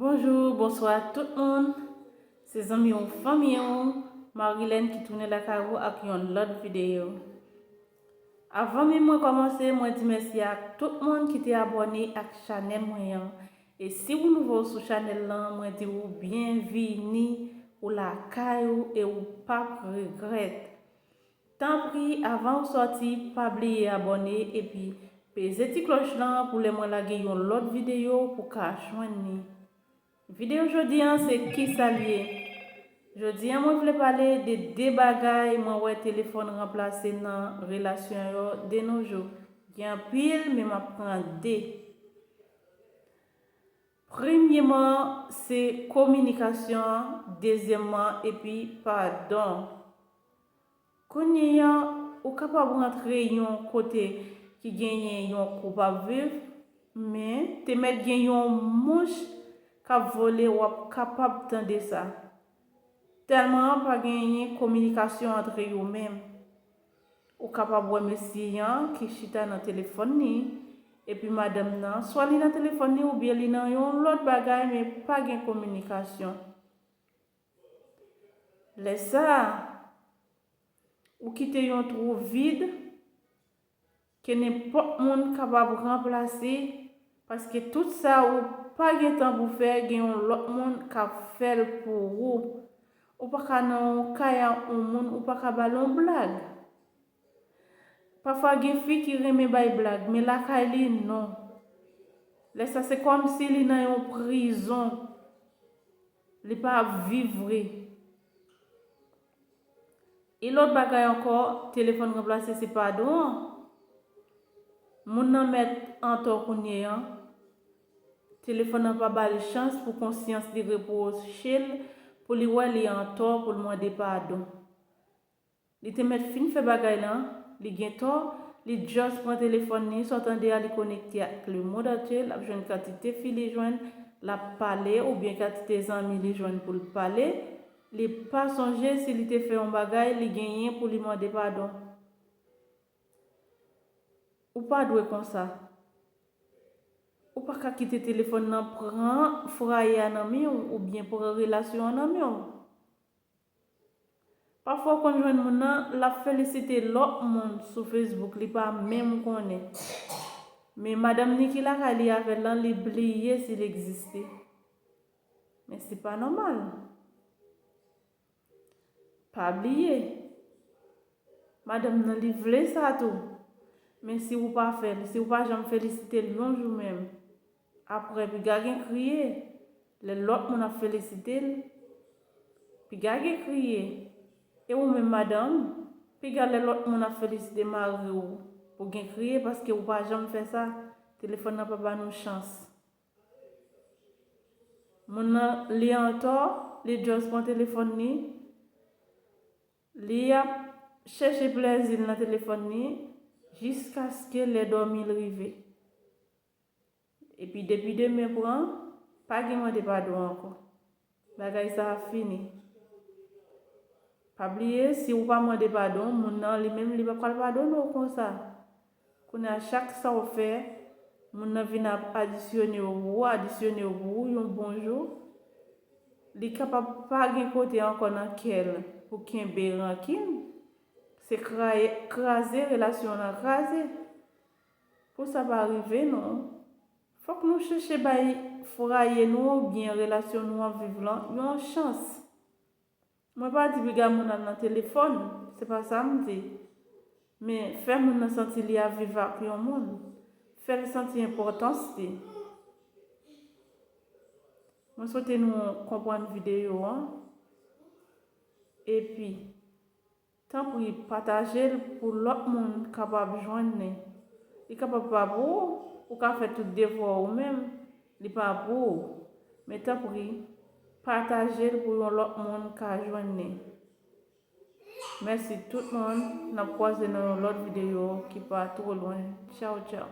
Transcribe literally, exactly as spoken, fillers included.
Bonjou, bonswa tout moun. Se zanmi w, fanmi w, Marilène ki tounen lakay ou ak yon lòt videyo. Avan menm mwen kòmanse, mwen di mèsi ak tout moun ki te abòne ak chanèl mwen an. E si ou nouvo sou chanèl lan, mwen di ou byenvini, ou lakay ou e ou p ap regrèt. Tanpri, avan ou sòti, pa bliye abòne epi peze ti klòch lan pou lè mwen lage yon lòt videyo pou ka jwenn li. Videyo jodi an se kisa l ye? Jodi an mwen vle pale de de bagay mwen wè telefòn ranplase nan relasyon yo de nos jours. Gen anpil, men m ap pran de. Premyeman, se kominikasyon an, dezyèmman, epi padon. Kounye a, ou kapab rantre yon kote ki genyen yon koup ap viv, men te mèt gen yon mouch k ap vole, w ap kapab tande sa. Tèlman pa genyen kominikasyon antre yo menm. Ou kapab wè mesye an ki chita nan telefòn li, epi madanm nan, swa li nan telefòn li oubyen li nan yon lòt bagay, men pa gen kominikasyon. Lè sa a, ou kite yon twou vid ke nenpòt moun kapab ranplase, paske tout sa ou pa gen tan pou fè, gen yon lòt moun k ap fè l pou ou. Ou pa ka nan yon kay ak yon moun, ou pa ka ba l yon blag. Pafwa gen fi ki renmen bay blag, men lakay li, non. Lè sa, se kòmsi li nan yon prizon. Li pa ap viv vre. E lòt bagay ankò, telefòn ranplase se padon an. Moun nan mèt antò kounye an. Telefòn nan pa ba li chans pou konsyans li repwoche l, pou li wè li antò, pou l mande padon. Li te mèt fin fè bagay lan, li gen tò, li just pran telefòn li, sa w tande a, li konekte ak lemonn antye, l ap jwenn kantite fi li jwenn, l ap pale, oubyen kantite zanmi li jwenn pou l pale. Li pa sonje si li te fè yon bagay, li genyen pou li mande padon. Ou pa dwe konsa. Ou pa ka kite telefòn nan pran fwaye a nan men w, oubyen pran relasyon an nan men w. Pafwa w konn jwenn moun nan, l ap felisite lòt moun sou Facebook, li pa menm konnen. Men madanm ni ki lakay li avè l lan, li bliye si l egziste. Men se pa nòmal. Pa bliye. Madanm nan, li vle sa tou. Men si ou pa fè l, si ou pa janm felisite l yon jou menm, apre, piga gen kriye. Lè lòt moun ap felisite l, piga gen kriye. E ou menm, madanm, piga lè lòt moun ap felisite mari w, pou gen kriye paske ou pa janm fè sa. Telefòn nan pa ba nou chans. Moun nan, li antò, li just pran telefòn li, li ap chèche plèzi l nan telefòn li, jiskaske lè dòmi l rive. Epi depi demen pran, pa gen mande padon ankò. Bagay sa a fini. Pa bliye, si ou pa mande padon, moun nan li menm li pa pral padone w konsa. Kounye a, chak sa w fè, moun nan vin ap adisyone w pou ou, adisyone w pou ou, yon bon jou, li kapab pa gen kote ankò nan kè l pou kenbe rankin, se kraye, kraze, relasyon an kraze. Pou sa pa rive nou, fòk nou chèche bay fwaye nou oubyen relasyon nou ap viv lan yon chans. Mwen pa di piga moun al nan telefòn, se pa sa m di. Men fè moun nan santi li ap viv ak yon moun. Fè l santi enpòtans li. Mwen swete nou konprann videyo an. Epi, tanpri, pataje l pou lòt moun kapab jwenn li. Li kapab pa pou ou, ou ka fè tout devwa w ou menm, li pa pou ou. Men tanpri, pataje l pou yon lòt moun ka jwenn li. Mèsi tout moun, n ap kwaze nan yon lòt videyo ki pa twò lwen. Tchaw, tchaw.